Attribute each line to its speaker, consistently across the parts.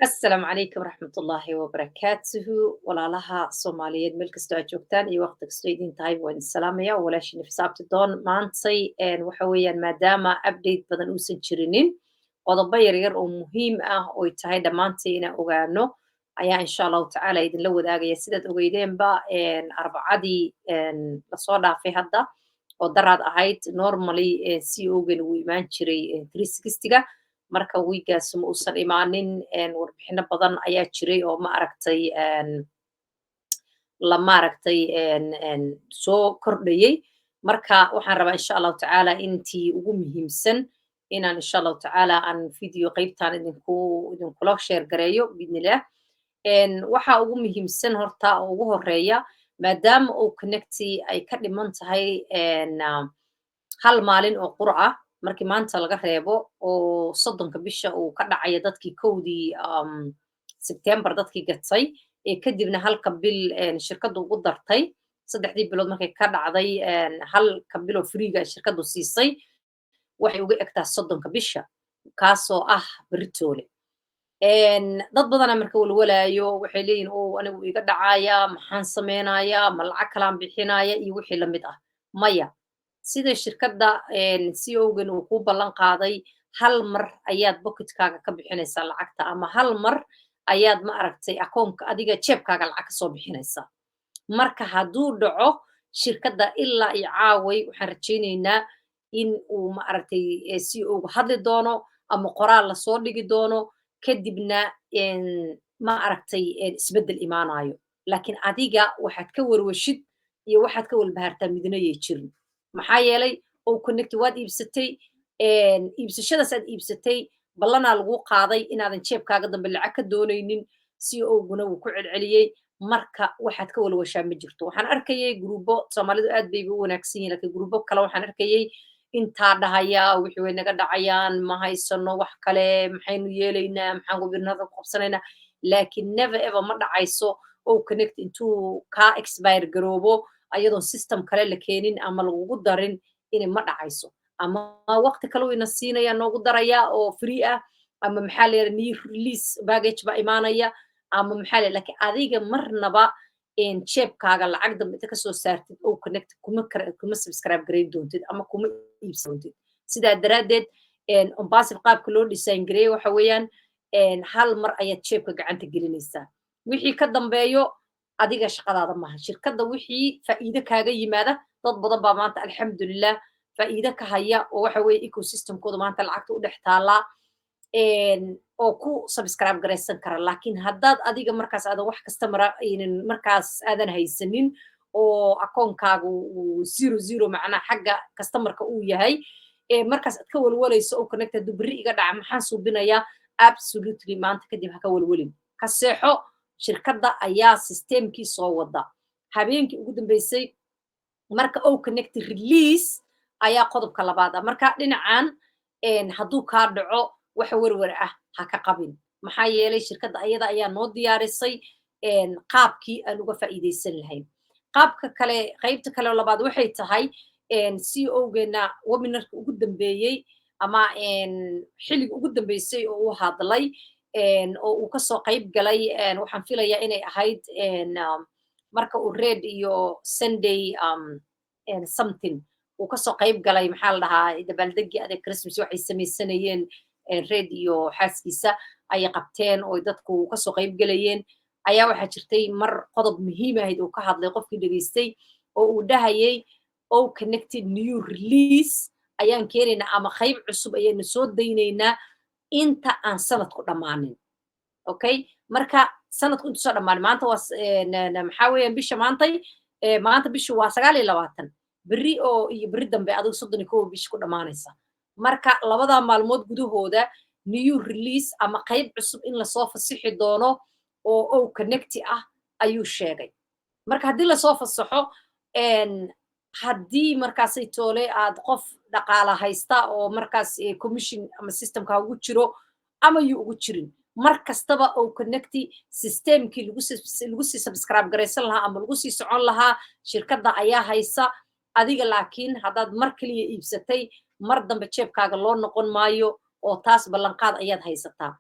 Speaker 1: Asalaamu calaykum waraxmatullaahi wabarakaatuhu. Walaalaha Soomaaliyeed, meel kastoo aad joogtaan iyo waqti kastoo idin tahay, waan idin salaamaya. Walaashii Xisaabti Doon. Maantay waxa weeyaan, maadaama update badan uusan jirinin, qodobo yaryar oo muhiim ah oy tahay dhammaantay inaan ogaano ayaa insha Allahu tacaala idinla wadaagaya. Sidaad ogeydeenba, Arbacadii lasoo dhaafay hadda oo daraad ahayd, normally CEO-gan wuu imaan jiray 360-ga. Marka wiigaas ma uusan imaanin. Warbixino badan ayaa jiray oo ma aragtay la maaragtay soo kordhayey. Marka waxaan rabaa insha Allahu tacaala intii ugu muhiimsan inaan insha Allahu tacaala aan video qaybtan idinkula share gareeyo biidnillah. Waxa ugu muhiimsan horta oo ugu horeeya, maadaama O-Connect-i ay ka dhiman tahay hal maalin oo qura ah markii maanta laga reebo, oo 30-ka bisha uu ka dhacaya dadkii 1-dii Sebtembar dadkii gatay, ee kadibna halka bil shirkaddu ugu dartay 3-dii bilood markay ka dhacday, halka biloo free-ga shirkaddu siisay waxay uga egtaa 30-ka bisha, kaasoo ah beritoole. Dad badana marka walwalaayo waxay leeyihin, "O, anigu iga dhacaya, maxaan sameynayaa? Ma lacag kalaan bixinaya?" iyo wixii lamid ah. Maya, sida shirkadda CEO-gan uu kuu ballan qaaday, hal mar ayaad pocketkaaga ka bixinaysaa lacagta, ama hal mar ayaad ma aragtay akoonka adiga jeebkaaga lacag kasoo bixinaysaa. Marka hadduu dhaco, shirkadda ilaa iyo caaway waxaan rajaynaynaa in uu ma aragtay CEO-ga hadli doono ama qoraal lasoo dhigi doono, kadibna ma aragtay isbeddel imaanayo. Laakiin adiga waxaad ka warwashid iyo waxaad ka walbahaartaa midna yay jirin. Maxaa yeelay, O-Connect waad iibsatay. Iibsashadaas aad iibsatay, ballanaa laguu qaaday inaadan jeebkaaga dambe lacag ka doonaynin. CEO-guna wuu ku celceliyey. Marka waxaad ka walwashaa ma jirto. Waxaan arkayay gruubo, Soomaalidu aad bayba u wanaagsan yihin, lakiin gruubo kale waxaan arkayay intaa dhahaya, "Wixii way naga dhacayaan, ma haysano wax kale, maxaynu yeelaynaa? Maxaan webinarada ku qabsanaynaa?" Laakiin never ever ma dhacayso O-Connect intuu kaa expire garoobo ayadoon system kale la keenin ama lagugu darin inay ma dhacayso. Ama waqti kale wayna siinaya, noogu daraya oo free ah, ama maxaa la yidhaha, new release package baa imaanaya, ama maxaa la. Laakiin adiga marnaba jeebkaaga lacag dambe inta kasoo saartid O-Connect kuma subscribe garayn doontid ama kuma iibsan doontid. Sidaa daraaddeed, ONPASSIVE qaabka loo design gareeye waxa weeyaan, hal mar ayaad jeebka gacanta gelinaysaa. Wixii ka dambeeyo adiga shaqadaada maha. Shirkadda wixii faa'iido kaaga yimaada, dad badan baa maanta alxamdulilah faa'iido ka haya, oo waxa weeye ecosystemkooda maanta lacagta u dhex taallaa oo ku subscribe garaysan kara. Laakiin haddaad adiga markaas aadan wax kasta mara aynan markaas aadan haysanin oo akoonkaaga uu zero zero macnaa xagga customerka uu yahay, markaas aad ka walwalayso, "O-Connect hadduu berri iga dhaca, maxaan suubinayaa?" Absolutely, maanta kadib ha ka walwalin, ka seexo. Shirkadda ayaa systemkii soo wada habeenkii ugu dambeysay. Marka O-Connect release ayaa qodobka labaad ah. Marka dhinacan hadduu kaa dhaco, wax werwer ah ha ka qabin. Maxaa yeelay, shirkadda ayada ayaa noo diyaarisay qaabkii aan uga faa'iidaysan lahayn. Qaabka kale, qaybta kale oo labaad waxay tahay, CEO-geena webinarka ugu dambeeyey ama xilliga ugu dambeysay oo uu hadlay oo uu kasoo qayb galay, waxaan filayaa inay ahayd marka uu Red iyo Sunday something uu kasoo qayb galay, maxaa la dhahaa, dabaaldegii adeeg Christmas waxay samaysanayeen, Red iyo xaaskiisa ay qabteen oo dadku kasoo qayb galayeen, ayaa waxaa jirtay mar qodob muhiim ahayd uu ka hadlay qofkii dhegaystay, oo uu dhahayay, "O-Connect new release ayaan keenaynaa ama qayb cusub ayaynu soo daynaynaa inta aan sanadku dhammaanin." Okay, marka sanadku intu soo dhammaanin, maanta waa maxaa weeyaan bisha maantay, maanta bishu waa 29. Berri oo iyo berri dambe adigu 31 bish ku dhammaanaysa. Marka labadaa maalmood gudahooda new release ama qayb cusub in lasoo fasixi doono oo O-Connect ah ayuu sheegay. Marka haddii lasoo fasaxo, haddii markaasay toole aad qof dhaqaala haysta oo markaas commission ama systemka ugu jiro ama yuu ugu jirin, mar kastaba O-Connect systemkii lagu sii subscribe garaysan lahaa ama lagu sii socon lahaa shirkadda ayaa haysa. Adiga laakiin haddaad mar kaliya iibsatay, Mar dambe jeebkaaga loo noqon maayo, oo taas ballanqaad ayaad haysataa.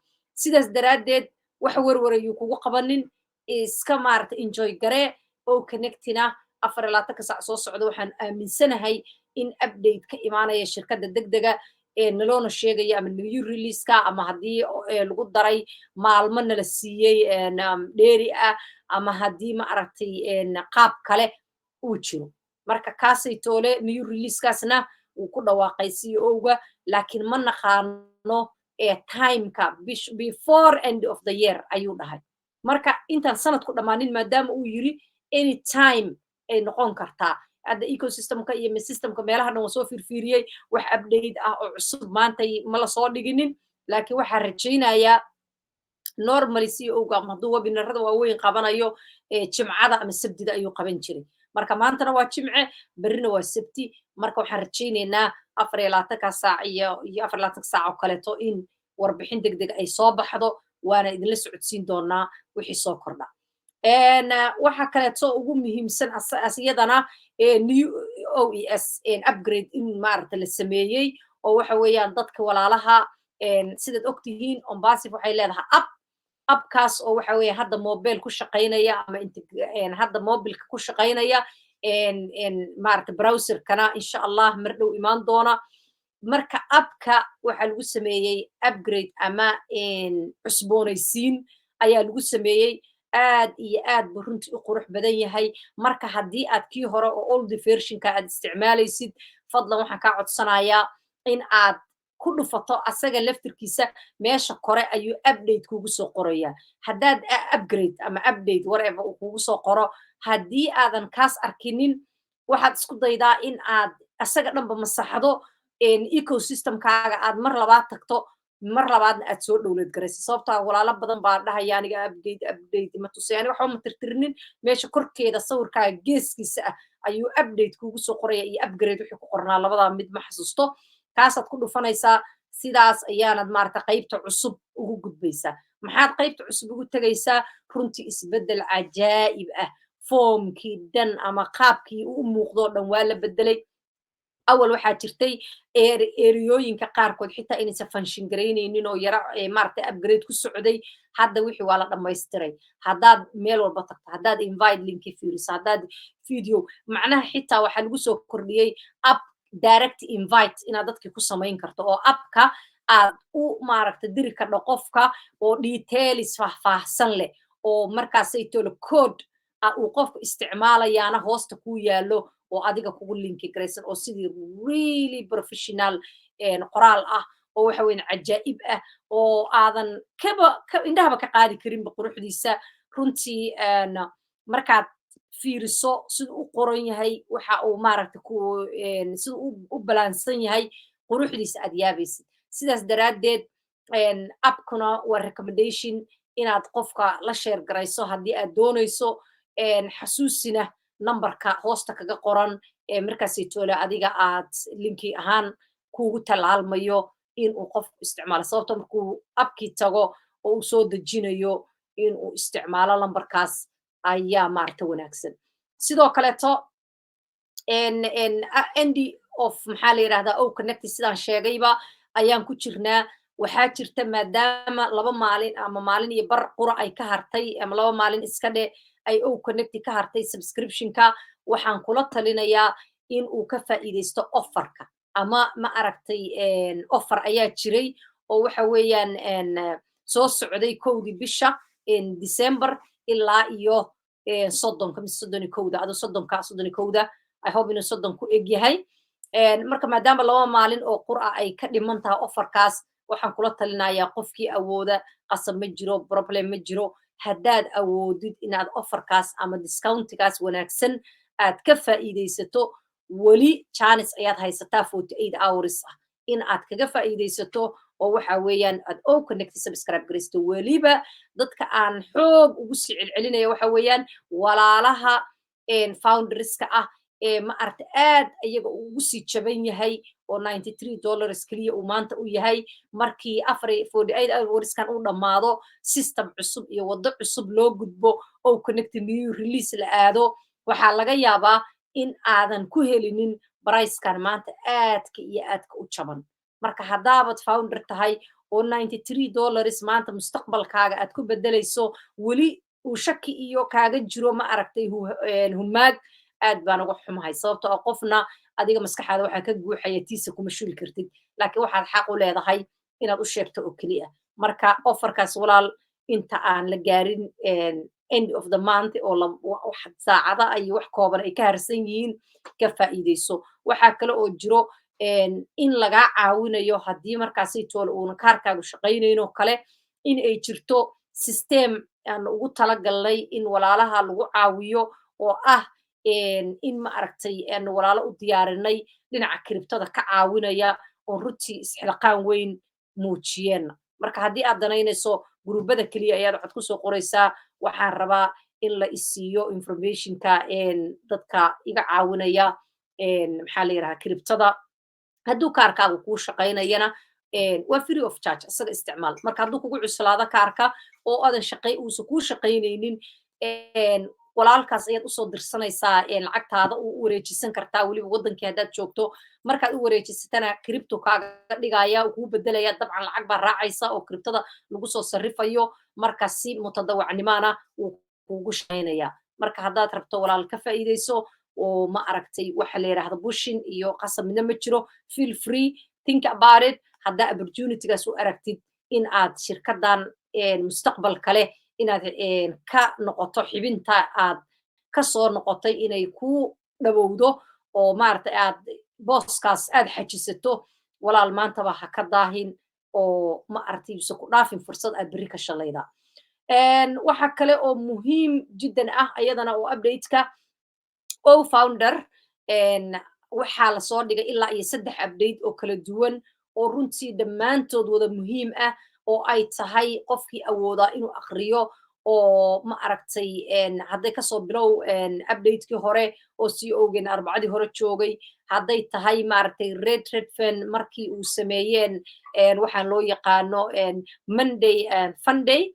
Speaker 1: Sidaas daraaddeed wax werwer ayuu kugu qabanin, iska maarata enjoy garee. O-Connectina 24-ka saac soo socda waxaan aaminsanahay in update ka imaanaya shirkadda degdega ee naloona sheegaya, ama new releaseka, ama haddii lagu daray maalmo nala siiyey dheeri ah, ama haddii, ma aragtay, qaab kale uu jiro. Marka kaasay toole new releasekaasna wuu ku dhawaaqay CEO-ga, laakiin ma naqaano ee timeka. Before end of the year ayuu dhahay. Marka intaan sanadku dhammaanin maadaama uu yiri, any time ay noqon kartaa. Hadda ecosystemka iyo systemka meelaha dhan waa soo fiirfiiriyey, wax update ah oo cusub maantay ma la soo dhiginin, laakiin waxaa rajaynayaa normally CEO-ga hadduu webinarada waaweyn qabanayo, Jimcada ama Sabtida ayuu qaban jiray. Marka maantana waa Jimce, berrina waa Sabti. Marka waxaan rajaynaynaa 24-ka saac iyo 24-ka saac oo kaleeto in warbixin deg deg ay soo baxdo, waana idinla socodsiin doonaa wixii soo kordha. Waxa kaleeto ugu muhiimsan iyadana new OES upgrade in maaragta la sameeyey, oo waxa weeyaan dadka walaalaha, sidaad ogtihiin, ONPASSIVE waxay leedahay app. Appkaas oo waxa weeye hadda mobile ku shaqaynaya, ama hadda mobilka ku shaqaynaya, maaragta browserkana insha Allah mar dhow imaan doona. Marka appka waxaa lagu sameeyey upgrade ama cusboonaysiin ayaa lagu sameeyey. Aad iyo aad buu runtii u qurux badan yahay. Marka haddii aad kii hore oo old versionka aad isticmaalaysid, fadlan waxaan kaa codsanayaa in aad ku dhufato asaga laftirkiisa. Meesha kore ayuu update kugu soo qoraya. Haddaad upgrade ama update, whatever uu kugu soo qoro, haddii aadan kaas arkinin, waxaad isku daydaa in aad asaga dhanba masaxdo, ecosystemkaaga aad mar labaad tagto, mar labaadna aad soo download garaysa. Sababtaa walaalo badan baa dhahaya, "Aniga update update ma tusay, aniga waxba ma tirtirinin." Meesha korkeeda sawirkaaga geeskiisa ah ayuu update kugu soo qoraya iyo upgrade wixii ku qornaa, labadaa mid ma xasuusto. Kaasaad ku dhufanaysaa, sidaas ayaanad maarata qaybta cusub ugu gudbaysaa. Maxaad qaybta cusub ugu tegaysaa? Runtii isbeddel cajaa'ib ah, foomkii dhan ama qaabkii u muuqdoo dhan waa la bedelay. Awal waxaa jirtay eriyooyinka qaarkood xitaa inaysan function garaynaynin oo yara maaragtay upgrade ku socday. Hadda wixii waa la dhammaystiray. Haddaad meel walba tagto, haddaad invite linki fiiriso, haddaad video, macnaha xitaa waxaa lagu soo kordhiyey app direct invite inaad dadkii ku samayn karto, oo appka aad u maaragta diri kardho qofka, oo details faahfaahsan leh, oo markaasay tolo code uu qofku isticmaalayaana hoosta kuu yaallo, oo adiga kugu linki garaysan, oo sidii really professional qoraal ah, oo waxa weyn cajaa'ib ah, oo aadan kaba indhahaba ka qaadi karinba quruxdiisa. Runtii markaad fiiriso siduu u qoran yahay, waxa uu maaragta ku siduu u balaansan yahay, quruxdiisa aad yaabaysid. Sidaas daraaddeed appkuna waa recommendation inaad qofka la share garayso haddii aad doonayso. Xasuusina numberka hoosta kaga qoran ee markaasay toole adiga aad linki ahaan kuugu tallaalmayo inuu qofku isticmaalo, sababto markuu appkii tago oo uu soo dejinayo inuu isticmaalo lambarkaas ayaa maaragta wanaagsan. Sidoo kaleeto end of, maxaa la yidhahdaa, O-Connect sidaan sheegayba ayaan ku jirnaa. Waxaa jirta, maadaama 2 maalin ama maalin iyo bar qura ay ka hartay, ama 2 maalin iska dhe, ay O-Connect ka hartay subscriptionka, waxaan kula talinayaa in uu ka faa'iidaysto offerka ama, ma aragtay, offer ayaa jiray oo waxa weeyaan soo socday 1-dii bisha December ilaa iyo 30-ka mise 31-da, adu 30-ka, 31-da, I hope inuu 30 ku eg yahay. Marka maadaama 2 maalin oo qura ay ka dhiman tahay offerkaas, waxaan kula talinayaa qofkii awooda, qasab ma jiro, problem ma jiro, haddaad awoodid inaad offerkaas ama discountigaas wanaagsan aad ka faa'iidaysato, weli chance ayaad haysataa 48 hours ah in aad kaga faa'iidaysato, oo waxa weeyaan aad O-Connect subscribe garaysato. Weliba dadka aan xoog ugu sii celcelinaya waxa weeyaan walaalaha founderska ah ee, ma aragta, aad iyaga ugu sii jaban yahay, oo $93 keliya uu maanta u yahay. Markii 48 hourskan uu dhammaado, system cusub iyo waddo cusub loo gudbo, O-Connect new release la aado, waxaa laga yaabaa in aadan ku helinin Pricekan maanta aadka iyo aadka u jaban. Marka haddaabad founder tahay oo $93 maanta mustaqbalkaaga aad ku bedelayso, weli uu shaki iyo kaaga jiro, ma aragtay, humaag, aad baan uga xumahay, sababtoo ah qofna adiga maskaxaada waxaa ka guuxaya tiisa kuma shuli kartid, laakiin waxaad xaq u leedahay inaad u sheegto oo keliya. Marka offerkaas, walaal, inta aan la gaarin end of the month oo saacada iyo wax kooban ay ka harsan yihiin, ka faa'iideyso. Waxaa kale oo jiro in lagaa caawinayo haddii markaasi toole uuna kaarkaagu shaqaynayno kale, in ay jirto system aan ugu talagalnay in walaalaha lagu caawiyo, oo ah in, ma aragtay, aan walaalo u diyaarinay dhinaca cryptoda ka caawinaya, oo runtii isxilqaan weyn muujiyeen. Marka haddii aad danaynayso, groupbada keliya ayaad waxaad kusoo qoraysaa: "Waxaan rabaa in la isiiyo informationka dadka iga caawinaya, maxaa la yidhaha, cryptoda." Hadduu kaarkaagu kuu shaqaynayana, waa free of charge, isaga isticmaal. Marka hadduu kugu cuslaado kaarka oo aadan shaqay uusan kuu shaqaynaynin, walaalkaas ayaad usoo dirsanaysaa lacagtaada, u wareejisan kartaa weliba waddankii haddaad joogto. Markaad u wareejisatana, crypto kaaga dhigaya, kuu bedelaya. Dabcan lacag baa raacaysa oo cryptoda lagu soo sarrifayo. Marka si mutadawacnimaana wuu kuugu shaqaynaya. Marka haddaad rabto, walaal, ka faa'iideyso. Oo, ma aragtay, waxa la yidhahda pushing iyo qasab midna ma jiro. Feel free, think about it. Haddaa opportunitygaas u aragtid in aad shirkaddan mustaqbal kale inaad ka noqoto xibinta aad ka soo noqotay, inay ku dhawowdo oo, maaragtay, aad booskaas aad xajisato, walaal, maantaba ha ka daahin oo, ma aragtay, yuusan ku dhaafin fursad aad berri ka shalayda. Waxa kale oo muhiim jiddan ah ayadana oo updateka O founder, waxaa lasoo dhigay ilaa iyo saddex update oo kala duwan oo runtii dhammaantood wada muhiim ah, oo ay tahay qofkii awoodaa inuu akriyo. Oo, ma aragtay, hadday kasoo bilow updatekii hore oo CEO-geena Arbacadii hore joogay, hadday tahay, maaragtay, Red Redfen markii uu sameeyeen waxaan loo yaqaano Monday Funday,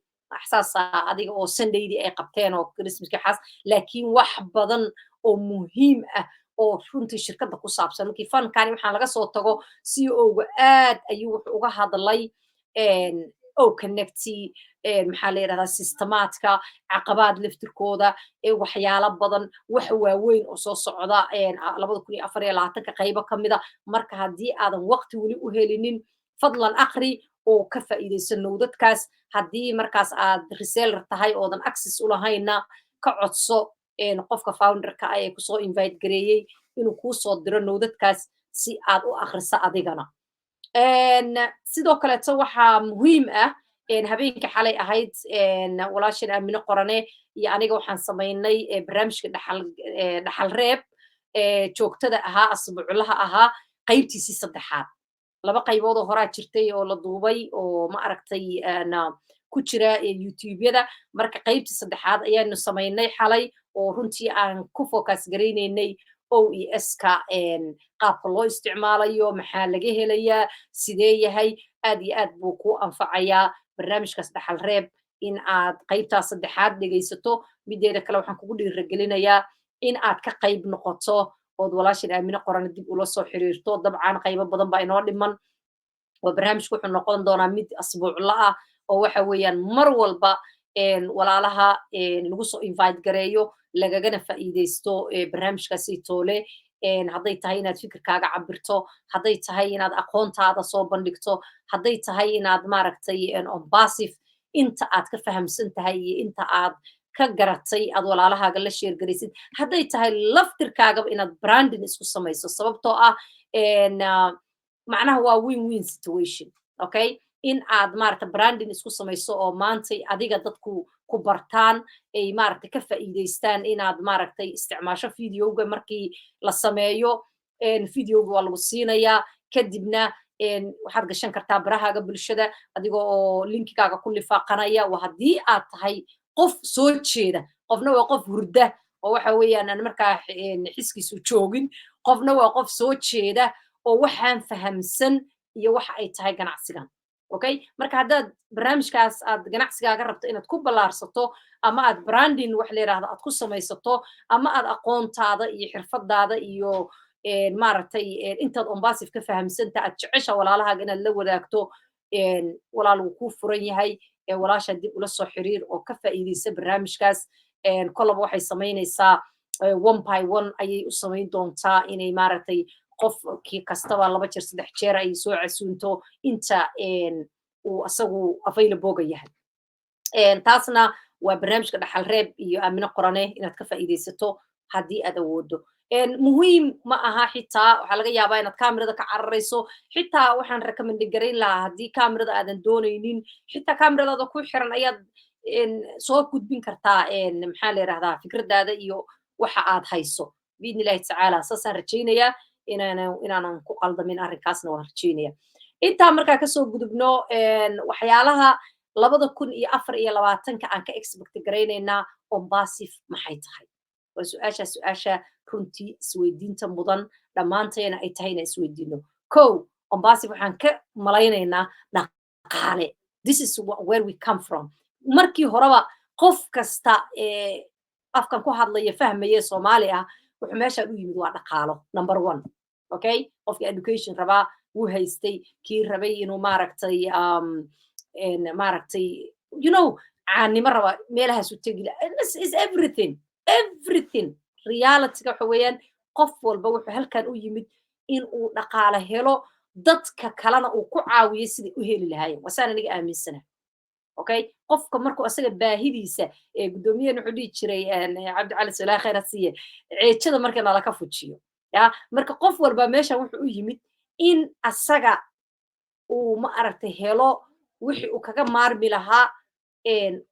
Speaker 1: saasa adiga oo Sundaydii ay qabteen oo Christmaska xaas, laakiin wax badan oo muhiim ah oo runtii shirkadda ku saabsan. Markii funkani waxaan laga soo tago, CEO-ga aad ayuu wuxuu uga hadlay O Connect, maxaa la yidhahdaa, systemaadka, caqabaad laftirkooda, waxyaalo badan, wax waaweyn oo soo socda 2024-ka qaybo ka mida. Marka haddii aadan waqti weli u helinin, fadlan akri oo ka faa'iidayso notedkaas. Haddii markaas aad reseller tahay oodan access u lahaynna, ka codso qofka founderka ah ee kusoo invite gareeyey inuu kuu soo diro notedkaas si aad u akhriso adigana. Sidoo kaleeto waxaa muhiim ah, habeenkii xalay ahayd walaashan Aamine Qorane iyo aniga waxaan samaynay barnaamijka Dhaxal Reeb joogtada ahaa, asbuuclaha ahaa, qaybtiisii saddexaad. Laba qaybood oo horaa jirtay oo la duubay oo, ma aragtay, ku jira YouTubeyada. Marka qaybtii saddexaad ayaanu samaynay xalay, oo runtii aan ku focus garaynaynay OES-ka, qaabka loo isticmaalayo, maxaa laga helayaa, sidee yahay. Aad iyo aad buu kuu anfacayaa barnaamijkaas Dhaxal Reeb in aad qaybtaas saddexaad dhegaysato. Mideeda kale, waxaan kugu dhiiragelinayaa in aad ka qayb noqoto ood walaashan Aamine Qorane dib ula soo xiriirto. Dabcan qaybo badan baa inoo dhiman oo barnaamijku wuxuu noqon doonaa mid asbuucla ah, oo waxa weeyaan mar walba walaalaha lagu soo invite gareeyo, lagagana faa'iideysto barnaamijkaasi toole. Hadday tahay inaad fikirkaaga cabirto, hadday tahay inaad aqoontaada soo bandhigto, hadday tahay inaad, maaragtay, ONPASSIVE inta aad ka fahamsan tahay iyo inta aad ka garatay aad walaalahaaga la share garaysid, hadday tahay laftirkaagaba inaad branding isku samayso, sababtoo ah macnaha waa win win situation, okay? In aad, maaragta, branding isku samayso oo maantay adiga dadku ku bartaan, ay, maaragtay, ka faa'iidaystaan inaad, maaragtay, isticmaasho videoga. Markii la sameeyo videoga waa lagu siinayaa, kadibna waxaad gashan kartaa barahaaga bulshada adiga oo linkigaaga ku lifaaqanaya. Waa haddii aad tahay qof soo jeeda. Qofna waa qof hurda oo waxa weeyaan aan markaa xiskiisu joogin, qofna waa qof soo jeeda oo waxaan fahamsan iyo waxa ay tahay ganacsigan, okay? Marka haddaad barnaamijkaas aad ganacsigaaga rabto inaad ku ballaarsato, ama aad branding wax la yidhahdo aad ku samaysato, ama aad aqoontaada iyo xirfadaada iyo Maaragtay, intaad ONPASSIVE ka fahamsanta, aad jecesha walaalahaaga inaad la wadaagto, walaal, wuu kuu furan yahay. Walaasha dib ula soo xiriir oo ka faa'iidaysa barnaamijkaas. Kolaba waxay samaynaysaa, one by one ayay u samayn doontaa, inay, maaragtay, qofkii kastaba laba jeer, saddex jeer ay soo casuunto inta uu asagu available yahay. Taasna waa barnaamijka Dhaxal Reeb iyo Aamino Qorane, inaad ka faa'iidaysato haddii aad awoodo. Muhiim ma aha, xitaa waxaa laga yaabaa inaad kamerada ka cararayso. Xitaa waxaan recommend garayn lahaa, haddii kamerada aadan doonaynin, xitaa kameradaada ku xiran ayaad soo gudbin kartaa, maxaa la yidhahdaa, fikradaada iyo waxa aad hayso, biidni Illahi tacaala. Saasaan rajaynayaa, inaanan ku qaldamin arrinkaasna waan rajaynaya. Intaa markaa kasoo gudubno, waxyaalaha 2024-ka aan ka expect garaynaynaa ONPASSIVE maxay tahay? Waa su-aasha, su-aasha runtii isweydiinta mudan dhammaanteena ay tahay inaan isweydiino. Kow, ONPASSIVE waxaan ka malaynaynaa dhaqaale. This is where we come from. Markii horeba qof kasta ee afkan ku hadlaya, fahmaya, Soomaali ah, wuxuu meeshaan u yimid waa dhaqaalo, number one. Okay, qofkii education rabaa wuu haystay, kii rabay inuu, maaragtay, caannimo raba, meelahaas u tegi. Is everything, everything. Realityga waxa weeyaan, qof walba wuxuu halkan u yimid in uu dhaqaale helo, dadka kalena uu ku caawiyo siday u heli lahaayeen. Wasaan aniga aaminsana. Okay, qofka markuu asaga baahidiisa, ee guddoomiyahan wuxuu dhihi jiray, Cabdicali Salaa, khayr ha siiye, ceejada marka nala ka fujiyo ya. Marka qof walba meeshan wuxuu u yimid in asaga uu, ma aragtay, helo wixii uu kaga maarmi lahaa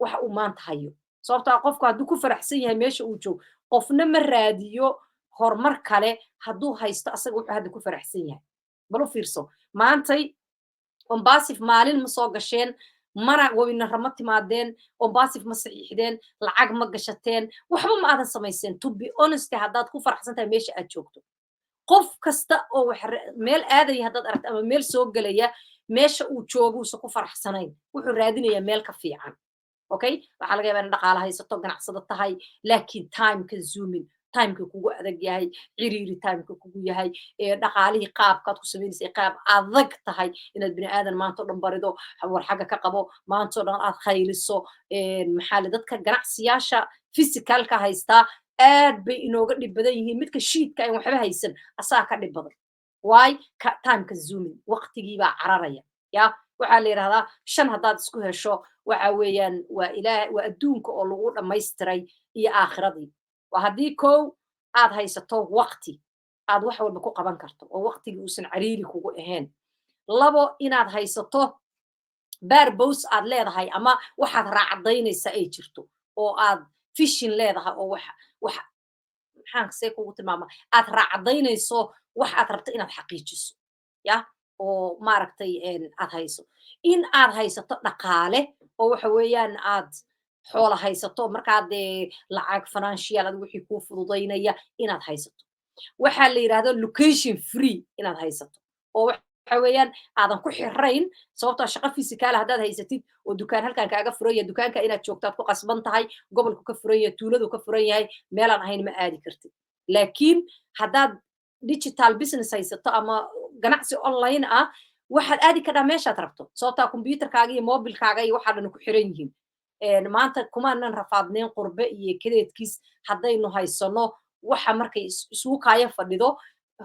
Speaker 1: waxa uu maanta hayo. Sababto ah, qofku hadduu ku faraxsan yahay meesha uu joogo, qofna ma raadiyo horumar kale hadduu haysto asaga wuxuu hadda ku faraxsan yahay. Bal u fiirso, maantay ONPASSIVE maalin ma soo gasheen, mana webinara ma timaadeen, ONPASSIVE ma saxiixdeen, lacag ma gashateen, waxba ma aadan samayseen, to be honest, haddaad ku faraxsan tahay meesha aad joogto. Qof kasta oo wax meel aadaya haddaad aragto ama meel soo gelaya, meesha uu joogo uusan ku faraxsanayn, wuxuu raadinayaa meel ka fiican. Okay, waxaa laga yaabaa in dhaqaala haysato, ganacsado tahay, laakiin time consuming, timeka kugu adag yahay, ciriiri timeka kugu yahay, dhaqaalihii qaabkaad ku samaynaysa qaab adag tahay, inaad bini aadan maanta o dhan barido, war xagga ka qabo, maanta o dhan aad khayliso. Maxaa le, dadka ganacsiyaasha physicalka haystaa aad bay inooga dhib badan yihiin. Midka shiidka aan waxba haysan asaga ka dhib badan. Why? Time consuming, waqtigiibaa cararaya. Ya, waxaa la yidhahdaa, shan haddaad isku hesho, waxa weeyaan waa ilaah, waa adduunka oo lagu dhammaystiray iyo aakhiradii. Waa haddii, kow, aad haysato waqti aad wax walba ku qaban karto oo waqtigii uusan cariiri kugu ahayn. Labo, inaad haysato purpose aad leedahay ama waxaad raacadaynaysaa ay jirto, oo aad vision leedahay, oo wax maxaan see kugu tilmaama, aad raacadaynayso, wax aad rabto inaad xaqiijiso, ya, oo, maaragtay, aad hayso, in aad haysato dhaqaale, oo waxa weeyaan aad xoola haysato, markaa dee lacag, financial ad wixii kuu fududaynaya inaad haysato. Waxaa la yidhahdo location free inaad haysato, oo waxa weeyaan aadan ku xirayn, sababtoo shaqo physical haddaad haysatid oo dukaan halkan kaaga furan yahay, dukaanka inaad joogtaad ku qasban tahay, gobolku ka furan yahay, tuuladu ka furan yahay, meelaan ahayn ma aadi kartid. Laakiin haddaad digital business haysato ama ganacsi online ah, waxaad aadi kadhaa meeshaad rabto, sababtaa computerkaaga iyo mobilkaaga iyo waxaa dhan ku xiran yihiin. Maanta kumaanan rafaadneen qurbe iyo kadeedkiis haddaynu haysano waxa markay isugu kaayo fadhido.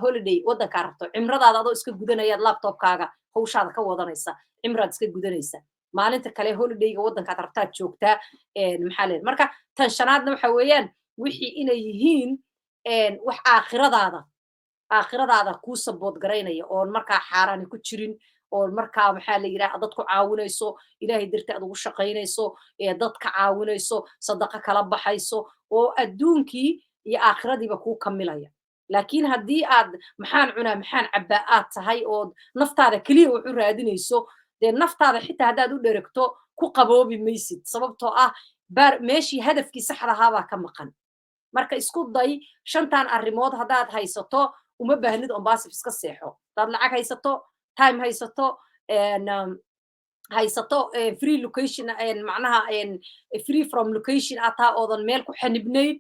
Speaker 1: Holiday waddankaa rabto, cimradaada adoo iska gudanayaad laptopkaaga hawshaada ka wadanaysa, cimraad iska gudanaysa, maalinta kale holidayga waddankaad rabtaad joogtaa. Maxaa leedahay? Marka tan shanaadna waxa weeyaan wixii inay yihiin wax aakhiradaada kuu support garaynaya, oon markaa xaaraani ku jirin, oo markaa, maxaa la yidhaha, dad ku caawinayso, Ilaahay darti aad ugu shaqaynayso, dadka caawinayso, sadaqa kala baxayso, oo adduunkii iyo aakhiradiiba kuu kamilaya. Laakiin haddii aad maxaan cunaa, maxaan cabbaa aad tahay, ood naftaada keliya wax u raadinayso, dee naftaada xitaa haddaad u dheregto ku qaboobi maysid, sababtoo ah baar meeshii hadafkii saxda ahaabaa ka maqan. Marka isku day shantan arrimood haddaad haysato, uma baahnid ONPASSIVE, iska seexo. Haddaad lacag haysato, time haysato, haysato free location, macnaha free from location aad taha, oodan meel ku xanibnayn,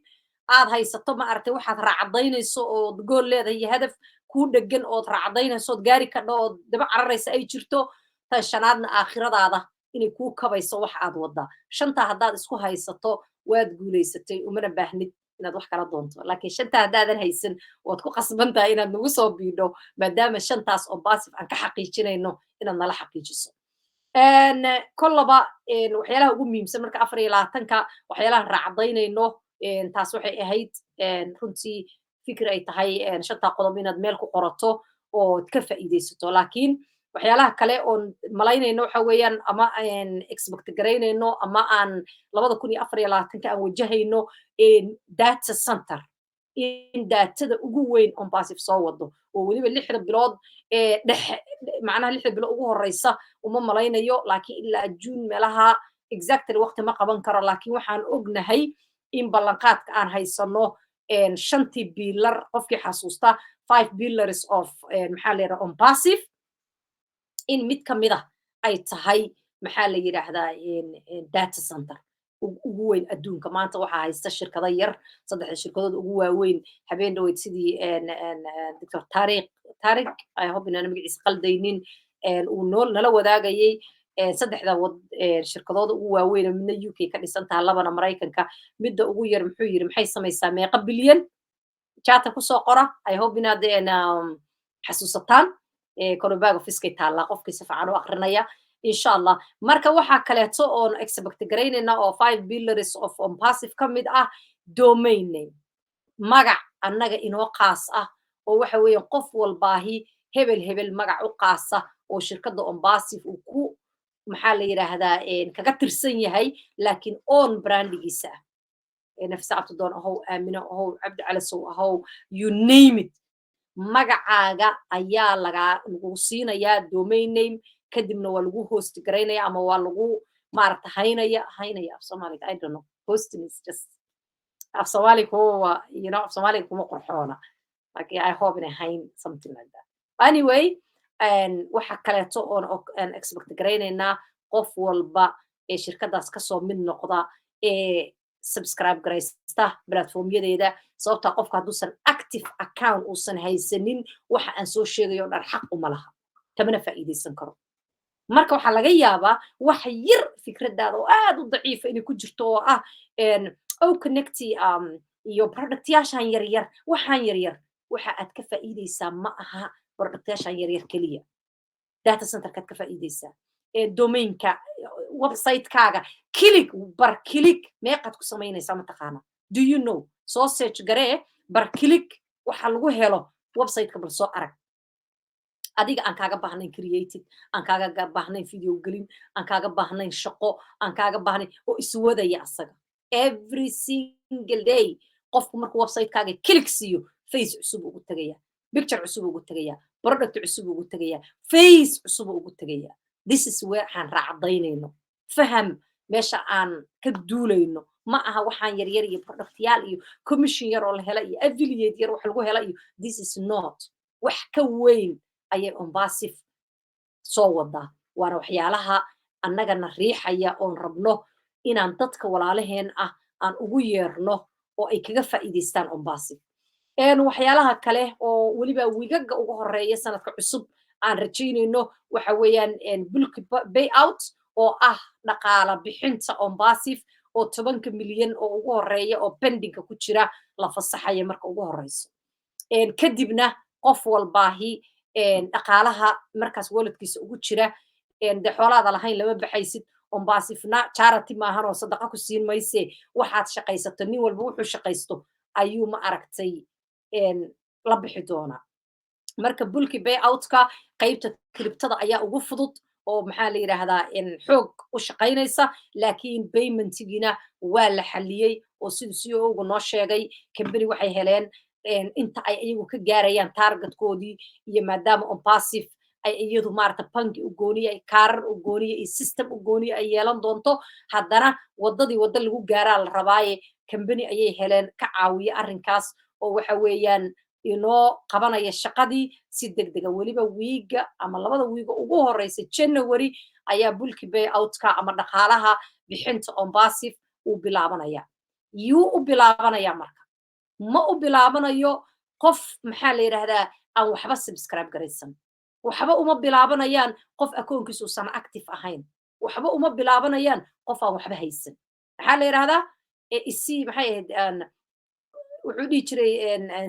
Speaker 1: Aad haysato, ma aragtay, waxaad raacadaynayso ood goal leedahay iyo hadaf kuu dhegan ood raacadaynayso ood gaari kadho ood daba cararaysa ay jirto. Tan shanaadna, aakhiradaada inay kuu kabayso wax aad wadaa. Shantaa haddaad isku haysato, waad guulaysatay, umana baahnid inaad wax kala doonto. Laakiin shantaa haddaadan haysan, waad ku qasban tahay inaad nagu soo biidho, maadaama shantaas ONPASSIVE aan ka xaqiijinayno inaad nala xaqiijiso. Kollaba waxyaalaha ugu muhiimsan marka 24-ka waxyaalahan raacadaynayno, taas waxay ahayd runtii fikir ay tahay shantaa qodob inaad meel ku qorato ood ka faa'iidaysato. Laakiin waxyaalaha kale oon malaynayno waxa weeyaan, ama expect garaynayno, ama aan 2024-ka aan wajahayno data center, in datada ugu weyn ONPASSIVE soo wado, oo weliba 6da bilood ee dhexe, macnaha 6da bilood ugu horeysa uma malaynayo, laakiin ilaa June meelaha, exactly waqti ma qaban karo. Laakiin waxaan ognahay in ballanqaadka aan haysano shantii pillar, qofkii xasuusta five pillars of, maxaa la yidhaha, ONPASSIVE, in mid ka mid ah ay tahay, maxaa la yidhaahdaa, data center ugu weyn adduunka. Maanta waxaa haysta shirkado yar, saddexda shirkadood ugu waaweyn. Habeen dhaweyd sidii Dr Tariq, Tariq, I hope inaan magaciisa qaldaynin, uu noo nala wadaagayay saddexda shirkadooda ugu waaweyn, midna UK ka dhisan taha, labana Maraykanka. Midda ugu yar, muxuu yiri, maxay samaysaa? Meeqa bilyan chata kusoo qora. I hope inaad xasuusataan. Korobag officekay taallaa, qofkii si fiican u akrinaya, insha Allah. Marka waxaa kaleeto oon expect garaynayna oo five pillars of ONPASSIVE ka mid ah domain name, magac annaga inoo qaas ah, oo waxa weeyaan qof walbaahi hebel hebel magac u qaasa oo shirkadda ONPASSIVE uu ku, maxaa la yidhaahdaa, kaga tirsan yahay, laakiin own brandigiisa ah. Nafisa Cabdidoon ahow, Aamino ahow, Cabdi Calasow ahow, you name it, magacaaga ayaa lagaa lagu siinayaa domain name. Kadibna waa lagu host garaynaya ama waa lagu maaragta haynaya. Haynaya af Soomaaliga, I don't know, hosting is just af Soomaaliga kuma af Soomaaliga kuma qurxoona, like I hope inay hayn, something like that. Anyway, waxa kaleeto oon expect garaynaynaa qof walba ee shirkadaas kasoo mid noqda ee subscribe garaysta platformyadeeda, sababtaa qofka hadduusan active account uusan haysanin, waxa aan soo sheegayo dhan xaq uma laha, kamana faa'iidaysan karo. Marka waxaa laga yaabaa wax yar fikradaada oo aad u daciifa inay ku jirto, oo ah O-Connect iyo productyaashan yaryar. Waxaan yaryar waxa aad ka faa'iidaysaa ma aha productyaashan yaryar keliya. Data centerkaad ka faa'iidaysaa, domainka, websitekaaga click bar click meeqaad ku samaynaysaa, mataqaana? Do you know? Soo search garee bar click waxa lagu helo websiteka, bal soo arag. Adiga aan kaaga baahnayn created, aan kaaga baahnayn video gelin, aan kaaga baahnayn shaqo, aan kaaga baahnayn, oo iswadaya asaga every single day. Qofku markuu websitekaaga click siiyo, face cusub ugu tegaya, picture cusub ugu tegaya, product cusub ugu tegaya, face cusub ugu tegaya. This is where aan raacdaynayno. Faham meesha aan ka duulayno. Ma aha waxaan yaryar iyo productyaal iyo commission yar oo la hela iyo affiliate yar wax lagu hela iyo this is not. Wax ka weyn ayay ONPASSIVE soo wadaa, waana waxyaalaha annagana riixaya oon rabno inaan dadka walaalaheen ah aan ugu yeerno oo ay kaga faa'iidaystaan ONPASSIVE. Waxyaalaha kale oo weliba wigaga ugu horeeya sanadka cusub aan rajaynayno waxa weeyaan bulk payout, oo ah dhaqaala bixinta ONPASSIVE, oo 10-ka milyan oo ugu horeeya oo pendingka ku jira la fasaxaya marka ugu horeyso. Kadibna qof walbaahi dhaqaalaha markaas walletkiisa ugu jira, de xoolaada lahayn lama baxaysid. ONPASSIVEna charity maahan oo sadaqa ku siin mayse. Waxaad shaqaysato, nin walba wuxuu shaqaysto ayuu, ma aragtay, la bixi doonaa. Marka bulk payoutka qaybta cryptoda ayaa ugu fudud oo, maxaa la yidhaahdaa, xoog u shaqaynaysa. Laakiin paymentigina waa la xaliyey, oo siduu CEO-gu noo sheegay, company waxay heleen inta ay iyagu ka gaarayaan targetkoodii, iyo maadaama ONPASSIVE ay iyadu maarata banki u gooniya, kaarar u gooniya iyo system u gooniya ay yeelan doonto, haddana waddadii waddo lagu gaaraa la rabaaye, company ayay heleen ka caawiya arrinkaas, oo waxa weeyaan inoo qabanaya shaqadii si deg dega. Weliba wiiga ama labada wiiga ugu horeysa January ayaa bulk payoutka ama dhaqaalaha bixinta ONPASSIVE uu bilaabanaya. Yuu u bilaabanaya marka? Ma u bilaabanayo qof, maxaa la yidhaahdaa, aan waxba subscribe garaysan. Waxba uma bilaabanayaan qof akoonkiisu usan active ahayn. Waxba uma bilaabanayaan qof aan waxba haysan. Maxaa la yidhahdaa, isi maxay ahayd, wuxuu dhihi jiray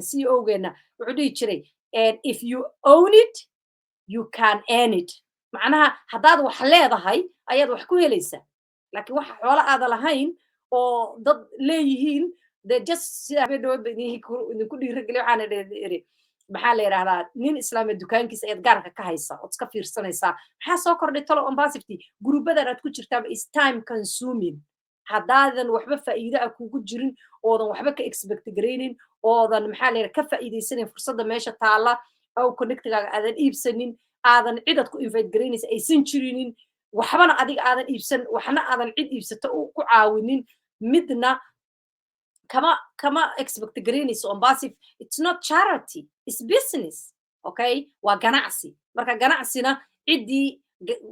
Speaker 1: CEO-geena, wuxuu dhihi jiray, "If you own it, you can earn it." Macnaha, haddaad wax leedahay ayaad wax ku helaysaa, laakiin waxa xoolo aada lahayn oo dad leeyihiin de, just sida habeen dhawood ba idinku dhiirageliya, waxaana iri, maxaa la yidhahdaa, nin islaameed dukaankiisa ayaad gaarka ka haysaa ood iska fiirsanaysaa maxaa soo kordhay talo. ONPASSIVE-ti gurubadan aad ku jirtaaba is time consuming. Haddaadan waxba faa'iido ah kugu jirin, oodan waxba ka expect garaynin, oodan, maxaa la yidhaha, ka faa'iidaysanayn fursadda meesha taalla, O-Connectigaaga aadan iibsanin, aadan cidaad ku invite garaynaysa aysan jirinin, waxbana adiga aadan iibsan, waxna aadan cid iibsato ku caawinin, midna kama expect garaynayso ONPASSIVE. It's not charity, it's business, okay? Waa ganacsi. Marka ganacsina ciddii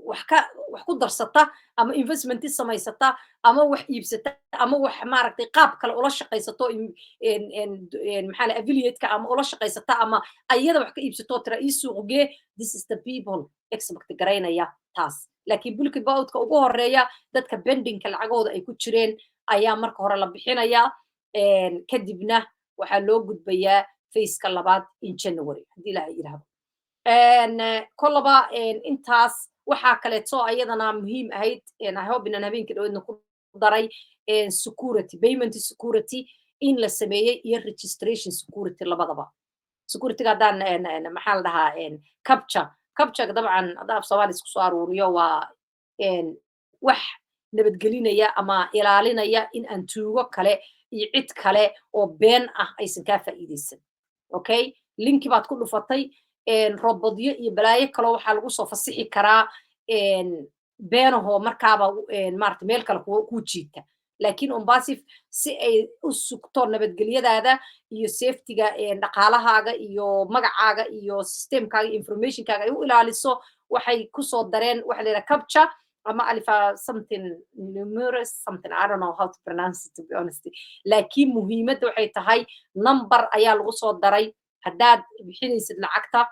Speaker 1: wax ka wax ku darsata ama investment samaysata ama wax iibsata ama wax, maaragtay, qaab kale ula shaqaysato, maxaa la, affiliate-ka ama ula shaqaysata ama ayada wax ka iibsato, tira ii suuq gee, this is the people expect garaynaya taas. Laakiin bulk payout-ka ugu horeeya, dadka pendingka lacagahooda ay ku jireen ayaa marka hore la bixinayaa. Kadibna waxaa loo gudbayaa phaseka labaad in January, haddii Ilaahay yidhaahdo. Kolaba intaas. Waxaa kaleeto ayadana muhiim ahayd, I hope inaan habeenkii dhaweydna ku daray, security, payment security in la sameeyey iyo registration security labadaba. Securityga haddaan, maxaa la dhahaa, captcha. Captchaga dabcan haddaan af Soomaali isku soo aruuriyo, waa wax nabadgelinaya ama ilaalinaya in aan tuugo kale iyo cid kale oo been ah aysan kaa faa'iidaysan. Okay, linki baad ku dhufatay, robotyo iyo balaayo kaloo waxaa lagu soo fasixi karaa beenahoo markaaba, maarata, meel kale kuu jiita. Laakiin ONPASSIVE, si ay u sugto nabadgelyadaada iyo safetyga dhaqaalahaaga iyo magacaaga iyo systemkaaga iyo informationkaaga ay u ilaaliso, waxay kusoo dareen waxa la yidhaha captcha ama alpha something numerous something, I don't know how to pronounce it, to be honest. Laakiin muhiimadda waxay tahay number ayaa lagu soo daray. Haddaad bixinaysid lacagta,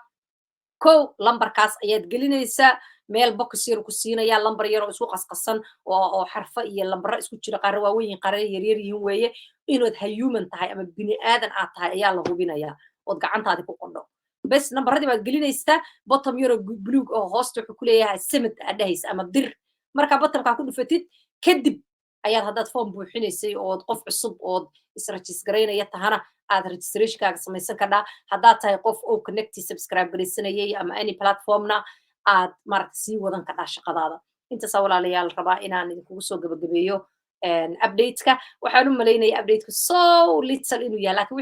Speaker 1: kow lambarkaas ayaad gelinaysaa. Meel box yar ku siinaya, lambar yar oo isku qasqasan oo xarfo iyo lambaro isku jira, qaarna waaweyn yihiin, qaarna yaryar yihiin weeye. Inaad human tahay ama bini aadan aad tahay ayaa la hubinayaa ood gacantaadi ku qodho. Bes, nambaradii baad gelinaysaa. Button yaroo buluug oo hoosta wuxuu ku leeyahay "submit" aad dhahaysa ama dir. Markaa buttonkaa ku dhufatid kadib ayaad, haddaad form buuxinaysay ood qof cusub ood is-register garaynaya tahana, aad registrationkaaga samaysan kardhaa. Haddaad tahay qof O-Connecti subscribe garaysanayay ama any platformna, aad, maaragta, sii wadan kardhaa shaqadaada. Intaasaa, walaalayaal, rabaa inaan idinkugu soo gabagabeeyo updateka. Waxaan u malaynaya updateka so little inuu yahay, lakin